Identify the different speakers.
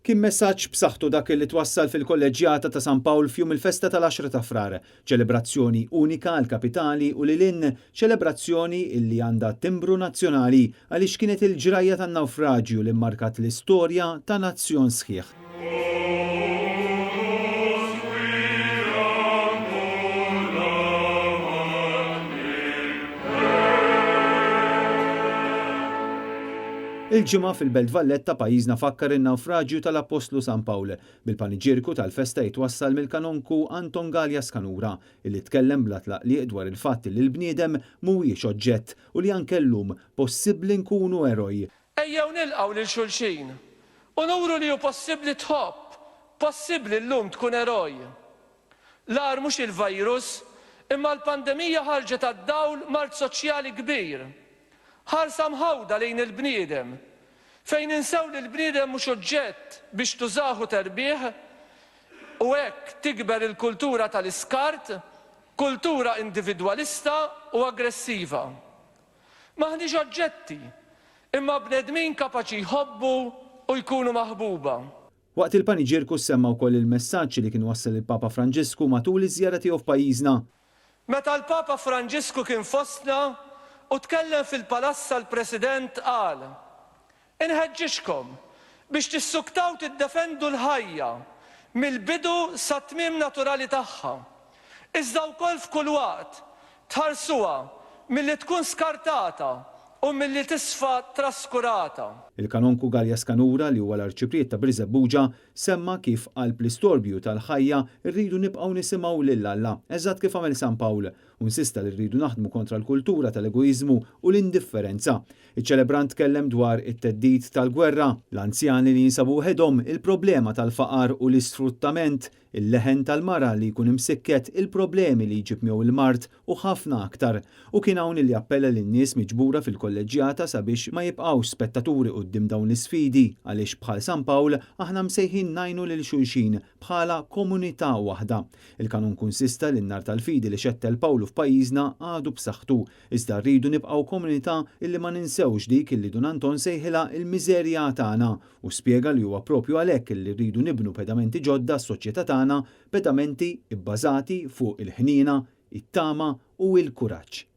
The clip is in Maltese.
Speaker 1: Kien messaġġ b'saħħtu dak li twassal fil-Kolleġġjata ta' San Pawl f'jum il-festa tal-għaxra ta' Frar, ċelebrazzjoni unika għall-kapitali u lil hinn, ċelebrazzjoni illi għandha timbru nazzjonali għaliex kienet il-ġrajja tan-nawfraġju li mmarkat l-istorja ta' nazzjon sħiħ. Il-Ġimgħa fil-Belt Valletta pajjiżna fakkar in-nawfraġju tal-Appostlu San Pawl, bil-paniġierku tal-festa jitwassal mill-Kanonku Anton Galea Scanura, illi tkellem bla tlaqliq dwar il-fatt illi l-bniedem mhuwiex oġġett u li anke llum possibbli nkunu eroj.
Speaker 2: Ejjew nilqgħu lil xulxin u nuru li hu possibbli tħobb, possibbli llum tkun eroj. L-agħar mhux il-virus, imma l-pandemija ħarġet għad-dawl mard soċjali kbir. Ħarsa mħawda lejn il-bniedem, fejn ninsew li l-bniedem mhux oġġett biex tużah u terbih, u hekk tikber il-kultura tal-iskart, kultura individwalista u aggressiva. M'aħniex oġġetti, imma bnedmin kapaċi jħobbu u jkunu maħbuba.
Speaker 1: Waqt il-paniġierku ssemma wkoll il-messaġġ li kien wassal il-Papa Franġisku matul iż-żjara tiegħu f'pajjiżna.
Speaker 2: Meta l-Papa Franġisku kien fostna u tkellem fil-Palazz tal-President qal, Inħeġġiġkom biex tissuktaw tiddefendu l-ħajja mill-bidu sat-tmiem naturali tagħha, iżda wkoll f'kull waqt tħarsuha milli tkun skartata u milli tisfa traskurata.
Speaker 1: Il-Kanonku Galea Scanura, li huwa l-Arċipriet ta' Birżebbuġa, semma kif qalb l-istorbju tal-ħajja rridu nibqgħu nisimgħu lil Alla, eżatt kif għamel San Pawl, u insista li rridu naħdmu kontra l-kultura tal-egoiżmu u l-indifferenza. Iċ-ċelebrant tkellem dwar it-theddid tal-gwerra, l-anzjani li jinsabu waħedhom, il-problema tal-faqar u l-isfruttament, il-leħen tal-mara li jkun imsikket, il-problemi li jġib miegħu l-mard u ħafna aktar. U kien hawn li appella lin-nies miġbura fil-kolleġġjata sabiex ma jibqgħux spettaturi quddiem dawn l-isfidi għaliex bħal San Pawl aħna msejħin ngħinu lil xulxin bħala komunità waħda. Il-Kanonku insista li n-nar tal-fidi li xettel Pawlu f'pajjiżna għadu b'saħħtu, iżda rridu nibqgħu komunità illi ma ninsewx dik illi Dun Anton sejħilha l-miżerja tagħna u spjega li huwa proprju għalhekk li rridu nibnu pedamenti ġodda għas-soċjetà tagħna, pedamenti bbażati fuq il-ħniena, it-tama u l-kuraġġ.